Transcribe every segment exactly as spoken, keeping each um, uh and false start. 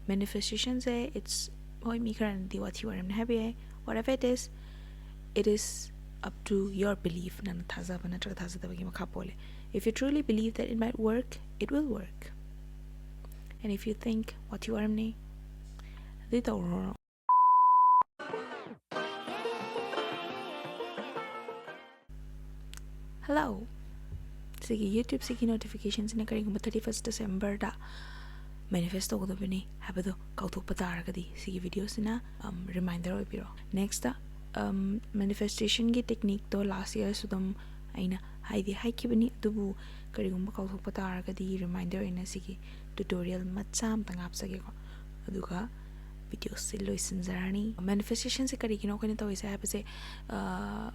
Manifestationꯁꯦ, it's, ꯍꯣꯏ, ꯃꯤ ꯈꯔꯅꯗꯤ ꯋꯥꯊꯤ ꯋꯥꯔꯦꯝꯅꯦ ꯍꯥꯏꯕ ꯌꯥꯏ. Whatever it is, it is up to your belief. ꯅꯪꯅ ꯊꯥꯖꯕ ꯅꯠꯇ꯭ꯔꯒ ꯊꯥꯖꯗꯕꯒꯤ ꯃꯈꯥ ꯄꯣꯜꯂꯦ. If you truly believe that it might work, it will work. And if you think ꯋꯥꯊꯤ ꯋꯥꯔꯦꯝꯅꯦ, ꯑꯗꯨꯗꯤ ꯇꯧꯔꯨꯔꯣ. Hello. ꯁꯤꯒꯤ YouTubeꯁꯤꯒꯤ notificationꯁꯤꯅ ꯀꯔꯤꯒꯨꯝꯕ thirty first Decemberꯗ manifest ꯇꯧꯒꯗꯕꯅꯤ ꯍꯥꯏꯕꯗꯣ ꯀꯥꯎꯊꯣꯛꯄ ꯇꯥꯔꯒꯗꯤ, ꯁꯤꯒꯤ videoꯁꯤꯅ, um, reminder ꯑꯣꯏꯕꯤꯔꯣ. Nextꯇ, um, manifestationꯒꯤ techniqueꯇꯣ last yearꯁꯨ ꯑꯗꯨꯝ ꯑꯩꯅ ꯍꯥꯏꯗꯤ ꯍꯥꯏꯈꯤꯕꯅꯤ, ꯑꯗꯨꯕꯨ ꯀꯔꯤꯒꯨꯝꯕ ꯀꯥꯎꯊꯣꯛꯄ ꯇꯥꯔꯒꯗꯤ reminder ꯑꯣꯏꯅ ꯁꯤꯒꯤ tutorial ꯃꯆꯥ ꯑꯃꯇꯪ ꯍꯥꯞꯆꯒꯦꯀꯣ. ꯑꯗꯨꯒ videoꯁꯦ ꯂꯣꯏꯁꯤꯟꯖꯔꯅꯤ. Manifestationꯁꯦ ꯀꯔꯤꯒꯤꯅꯣ ꯑꯩꯈꯣꯏꯅ ꯇꯧꯔꯤꯁꯦ ꯍꯥꯏꯕꯁꯦ, ꯑ,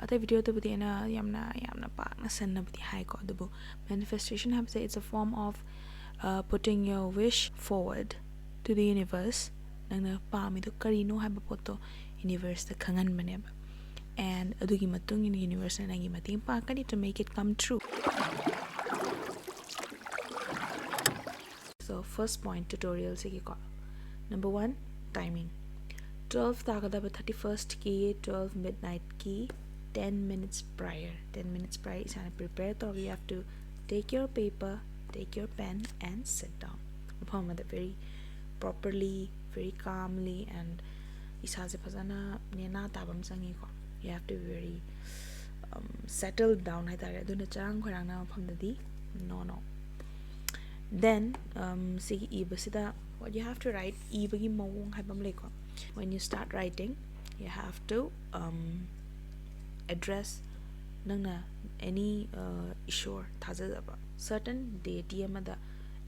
ꯑꯇꯩ videoꯗꯕꯨꯗꯤ ꯑꯩꯅ ꯌꯥꯝꯅ, ꯌꯥꯝꯅ ꯄꯥꯛꯅ ꯁꯟꯅꯕꯨꯗꯤ ꯍꯥꯏꯀꯣ, ꯑꯗꯨꯕꯨ manifestation ꯍꯥꯏꯕꯁꯦ, it's a form of, uh, putting your wish forward to the universe. ꯅꯪꯅ ꯄꯥꯝꯃꯤꯗꯣ ꯀꯔꯤꯅꯣ ꯍꯥꯏꯕ ꯄꯣꯠꯇꯣ universeꯇ ꯈꯪꯍꯟꯕꯅꯦꯕ. And ꯑꯗꯨꯒꯤ ꯃꯇꯨꯡ ꯏꯟꯅ universeꯅ ꯅꯪꯒꯤ ꯃꯇꯦꯡ ꯄꯥꯡꯒꯅꯤ to make it come true. So, first point tutorialꯁꯤꯒꯤꯀꯣ. Number one, timing. Twelve ꯇꯥꯒꯗꯕ thirty firstꯀꯤ twelve midnightꯀꯤ ten minutes prior, ten minutes prior ꯏꯁꯥꯅ prepare ꯇꯧꯔꯒ, you have to take your paper, take your pen and sit down. ꯃꯐꯝ ꯑꯃꯗ very properly, very calmly and ꯏꯁꯥꯁꯦ ꯐꯖꯅ ꯅꯦꯅꯥ ꯇꯥꯕ ꯑꯃ ꯆꯪꯉꯤꯀꯣ. You have to be very, um, settled down ꯍꯥꯏꯇꯥꯔꯦ. ꯑꯗꯨꯅ ꯆꯔꯥꯡ ꯈꯣꯏꯔꯥꯡꯅꯕ ꯃꯐꯝꯗꯗꯤ no, no. Then, um, ꯁꯤꯒꯤ ꯏꯕꯁꯤꯗ what you have to write, ꯏꯕꯒꯤ ꯃꯑꯣꯡ ꯍꯥꯏꯕ ꯑꯃ ꯂꯩꯀꯣ. When you start writing, you have to, um, address ꯅꯪꯅ any, uh, ꯏꯁꯣꯔ ꯊꯥꯖꯖꯕ certain deity ꯑꯃꯗ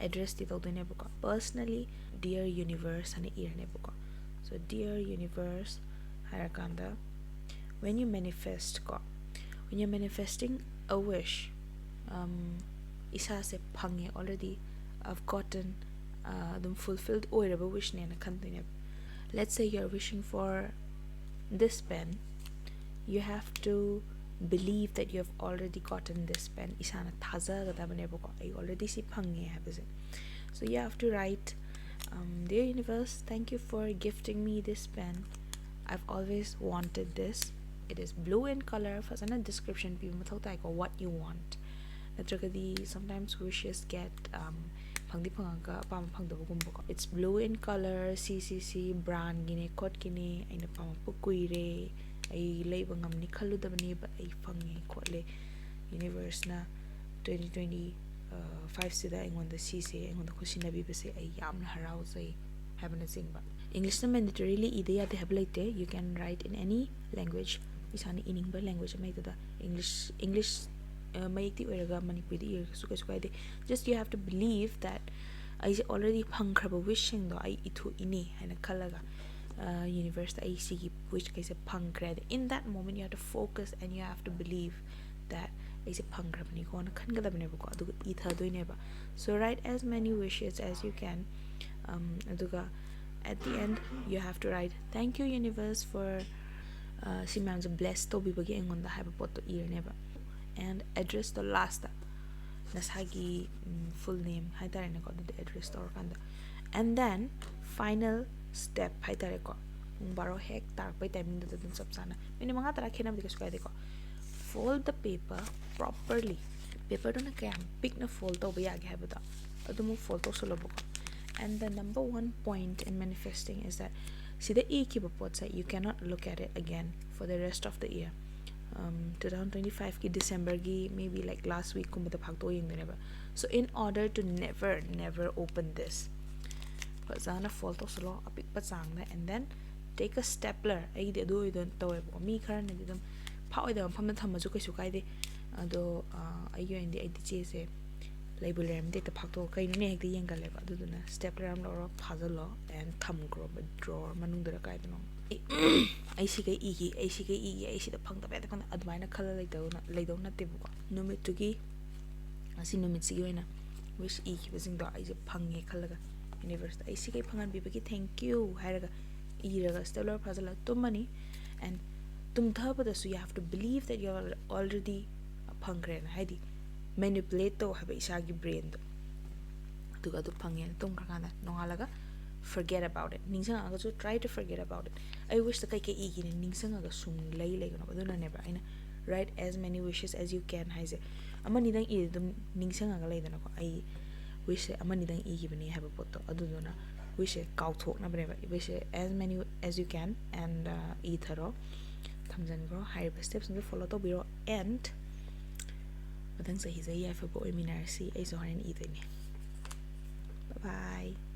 addressꯇꯤ ꯇꯧꯗꯣꯏꯅꯦꯕꯀꯣ. Personally, dear universe ꯍꯥꯏꯅ ꯏꯔꯅꯦꯕꯀꯣ. So, dear universe ꯍꯥꯏꯔꯀꯥꯟꯗ, when you manifest ꯀꯣ, when you're manifesting a wish, um, ꯏꯁꯥꯁꯦ ꯐꯪꯉꯦ already, I've gotten, uh, ꯑꯗꯨꯝ fulfilled ꯑꯣꯏꯔꯕ wishꯅꯦꯅ ꯈꯟꯗꯣꯏꯅꯦꯕ. Let's say you're wishing for this pen, you have to believe that you have already gotten this pen. ꯏꯁꯥꯅ ꯊꯥꯖꯒꯗꯕꯅꯦꯕꯀꯣ, ꯑꯩ already ꯁꯤ ꯐꯪꯉꯦ ꯍꯥꯏꯕꯁꯦ. So you have to write, Um, dear universe, thank you for gifting me this pen. I've always wanted this. It is blue in color. ꯐꯖꯅ description ꯄꯤꯕ ꯃꯊꯧ ꯇꯥꯏꯀꯣ, what you want. ꯅꯠꯇ꯭ꯔꯒꯗꯤ sometimes wishes get, um, ꯐꯪꯗꯤ ꯐꯪꯉꯒ ꯑꯄꯥꯝꯕ ꯐꯪꯗꯕꯒꯨꯝꯕꯀꯣ. It's blue in color, ꯁꯤ ꯁꯤ ꯁꯤ brandꯒꯤꯅꯦ ꯈꯣꯠꯀꯤꯅꯦ, ꯑꯩꯅ ꯄꯥꯝꯃꯛꯄ ꯀꯨꯏꯔꯦ, ꯑꯩ ꯂꯩꯕ ꯉꯝꯅꯤ ꯈꯜꯂꯨꯗꯕꯅꯦ, but ꯑꯩ ꯐꯪꯉꯦ ꯈꯣꯠꯂꯦ. Universeꯅ twenty twenty fiveꯁꯤꯗ ꯑꯩꯉꯣꯟꯗ ꯁꯤꯁꯦ, ꯑꯩꯉꯣꯟꯗ ꯈꯨꯠꯁꯤꯟꯅꯕꯤꯕꯁꯦ ꯑꯩ ꯌꯥꯝꯅ ꯍꯔꯥꯎꯖꯩ ꯍꯥꯏꯕꯅꯆꯤꯡꯕ. Englishꯅ mandatorily ꯏꯗ ꯌꯥꯗꯦ ꯍꯥꯏꯕ ꯂꯩꯇꯦ. You can write in any language. ꯏꯁꯥꯅ ꯏꯅꯤꯡꯕ language ꯑꯃ ꯍꯦꯛꯇꯗ. English, English, ꯑ, ꯃꯌꯦꯛꯇꯤ ꯑꯣꯏꯔꯒ ꯃꯅꯤꯄꯨꯔꯤꯗ ꯏꯔꯒꯁꯨ ꯀꯩꯁꯨ ꯀꯥꯏꯗꯦ. Just you have to believe that ꯑꯩꯁꯦ already ꯐꯪꯈ꯭ꯔꯕ wishꯁꯤꯡꯗꯣ ꯑꯩ ꯏꯊꯣꯛꯏꯅꯦ ꯍꯥꯏꯅ ꯈꯜꯂꯒ, ꯑ, universeꯇ ꯑꯩ ꯁꯤꯒꯤ wishꯈꯩꯁꯦ ꯐꯪꯈ꯭ꯔꯦ ꯍꯥꯏꯗꯤ, in that moment you have to focus and you have to believe that ꯑꯩꯁꯦ ꯐꯪꯈ꯭ꯔꯕꯅꯤꯀꯣꯅ ꯈꯟꯒꯗꯕꯅꯦꯕꯀꯣ. ꯑꯗꯨꯒ ꯏꯊꯗꯣꯏꯅꯦꯕ. So write as many wishes as you can. Um, ꯑꯗꯨꯒ at the end you have to write, "Thank you universe for, uh, ꯁꯤ ꯃꯌꯥꯝꯁꯦ bless ꯇꯧꯕꯤꯕꯒꯤ ꯑꯩꯉꯣꯟꯗ" ꯍꯥꯏꯕ ꯄꯣꯠꯇꯣ ꯏꯔꯅꯦꯕ. And addressꯇꯣ lastꯇ ꯅꯁꯥꯒꯤ, ꯎꯝ, full name ꯍꯥꯏꯇꯥꯔꯦꯅꯦꯀꯣ, ꯑꯗꯨꯗꯤ address ꯇꯧꯔꯀꯥꯟꯗ. And then final step ꯍꯥꯏꯇꯥꯔꯦꯀꯣ, ꯄꯨꯡ ꯕꯥꯔꯣ ꯍꯦꯛ ꯇꯥꯔꯛꯄꯩ timingꯗꯨꯗ ꯑꯗꯨꯝ ꯆꯞ ꯆꯥꯅ minute ꯃꯉꯥ ꯇꯔꯥ ꯈꯦꯠꯅꯕꯗꯤ ꯀꯩꯁꯨ ꯀꯥꯏꯗꯦꯀꯣ. Fold the paper properly. Paperꯗꯨꯅ ꯀꯌꯥꯝ ꯄꯤꯛꯅ fold ꯇꯧꯕ ꯌꯥꯒꯦ ꯍꯥꯏꯕꯗꯣ ꯑꯗꯨꯃꯨꯛ fold ꯇꯧꯁꯜꯂꯣꯕꯀꯣ. And the number one point in manifesting is that ꯁꯤꯗ ꯏꯈꯤꯕ ꯄꯣꯠꯁꯦ you cannot look at it again for the rest of the year. Um, twenty twenty-fiveꯀꯤ Decemberꯒꯤ maybe like last weekꯀꯨꯝꯕꯗ ꯐꯥꯛꯇꯣꯛꯑ ꯌꯦꯡꯗꯣꯏꯅꯦꯕ. So in order to never, never open this, ꯐꯖꯅ fold ꯇꯧꯁꯜꯂꯣ ꯑꯄꯤꯛꯄ ꯆꯥꯡꯗ, and then take a stapler. ꯑꯩꯒꯤꯗꯤ ꯑꯗꯨ ꯑꯣꯏꯗꯣꯏ ꯇꯧꯋꯦꯕꯀꯣ. ꯃꯤ ꯈꯔꯅꯗꯤ ꯑꯗꯨꯝ ꯐꯥꯛꯑꯣꯏꯗꯕ ꯃꯐꯝꯗ ꯊꯝꯃꯁꯨ ꯀꯩꯁꯨ ꯀꯥꯏꯗꯦ. ꯑꯗꯣ, ꯑ, ꯑꯩꯒꯤ ꯑꯣꯏꯅꯗꯤ ꯑꯩꯗꯤ ꯆꯦꯁꯦ ꯂꯩꯕꯨ ꯂꯩꯔꯝꯗꯦ ꯍꯦꯛꯇ ꯐꯥꯛꯇꯣꯛꯑ ꯀꯩꯅꯣꯅꯦ ꯍꯦꯛꯇ ꯌꯦꯡꯒꯜꯂꯦꯕ. ꯑꯗꯨꯗꯨꯅ stapler ꯑꯃ ꯂꯧꯔꯣ, ꯐꯥꯖꯜꯂꯣ, and ꯊꯝꯈ꯭ꯔꯣꯕ drawer ꯃꯅꯨꯡꯗꯔ ꯀꯥꯏꯗꯅꯣ. ꯑꯩ ꯁꯤꯈꯩ ꯏꯒꯦ, ꯑꯩ ꯁꯤꯈꯩ ꯏꯒꯦ, ꯑꯩ ꯁꯤꯗ ꯐꯪꯗꯕ ꯌꯥꯗꯦ, ꯐꯪꯗ-, ꯑꯗꯨꯃꯥꯏꯅ ꯈꯜꯂ ꯂꯩꯗꯧꯅ-, ꯂꯩꯗꯧ ꯅꯠꯇꯦꯕꯀꯣ. ꯅꯨꯃꯤꯠꯇꯨꯒꯤ, ꯉꯁꯤ ꯅꯨꯃꯤꯠꯁꯤꯒꯤ ꯑꯣꯏꯅ wish ꯏꯈꯤꯕꯁꯤꯡꯗꯣ ꯑꯩꯁꯦ ꯐꯪꯉꯦ ꯈꯜꯂꯒ universeꯇ "ꯑꯩ ꯁꯤꯈꯩ ꯐꯪꯍꯟꯕꯤꯕꯒꯤ thank you" ꯍꯥꯏꯔꯒ ꯏꯔꯒ stapler ꯐꯥꯖꯜꯂꯒ ꯇꯨꯝꯃꯅꯤ. And ꯇꯨꯝꯊꯕꯗꯁꯨ you have to believe that you are already ꯐꯪꯈ꯭ꯔꯦꯅ, ꯍꯥꯏꯗꯤ manipulate ꯇꯧ ꯍꯥꯏꯕ ꯏꯁꯥꯒꯤ brainꯗꯣ. ꯑꯗꯨꯒ ꯑꯗꯨ ꯐꯪꯉꯦꯅ ꯇꯨꯝꯈ꯭ꯔꯀꯥꯟꯗ ꯅꯣꯡꯉꯥꯜꯂꯒ forget about it. ꯅꯤꯡꯁꯤꯡꯉꯛꯑꯒꯁꯨ try to forget about it. ꯑꯩ wishꯇ ꯀꯩꯀꯩ ꯏꯒꯦꯅ ꯅꯤꯡꯁꯤꯡꯉꯒ ꯁꯨꯡ ꯂꯩ ꯂꯩꯒꯅꯣꯕ꯫ ꯑꯗꯨꯅꯅꯦꯕ ꯑꯩꯅ write as many wishes as you can ꯍꯥꯏꯁꯦ꯫ ꯑꯃꯅꯤꯗꯪ ꯏꯔꯗꯤ ꯑꯗꯨꯝ ꯅꯤꯡꯁꯤꯡꯉꯒ ꯂꯩꯗꯅꯀꯣ, ꯑꯩ wishꯁꯦ ꯑꯃꯅꯤꯗꯪ ꯏꯈꯤꯕꯅꯤ ꯍꯥꯏꯕ ꯄꯣꯠꯇꯣ꯫ ꯑꯗꯨꯗꯨꯅ wishꯁꯦ ꯀꯥꯎꯊꯣꯛꯅꯕꯅꯦꯕ꯫ Wishꯁꯦ as many as you can and ꯏꯊꯔꯣ꯫ ꯊꯝꯖꯟꯈ꯭ꯔꯣ꯫ ꯍꯥꯏꯔꯤꯕ stepꯁꯤꯡꯗꯣ follow ꯇꯧꯕꯤꯔꯣ꯫ And ꯃꯊꯪ ꯆꯍꯤꯁꯦ ꯌꯥꯏꯐꯕ ꯑꯣꯏꯃꯤꯟꯅꯔꯁꯤ꯫ ꯑꯩꯁꯨ ꯍꯣꯔꯦꯟ ꯏꯗꯣꯏꯅꯦ꯫ Bye bye꯫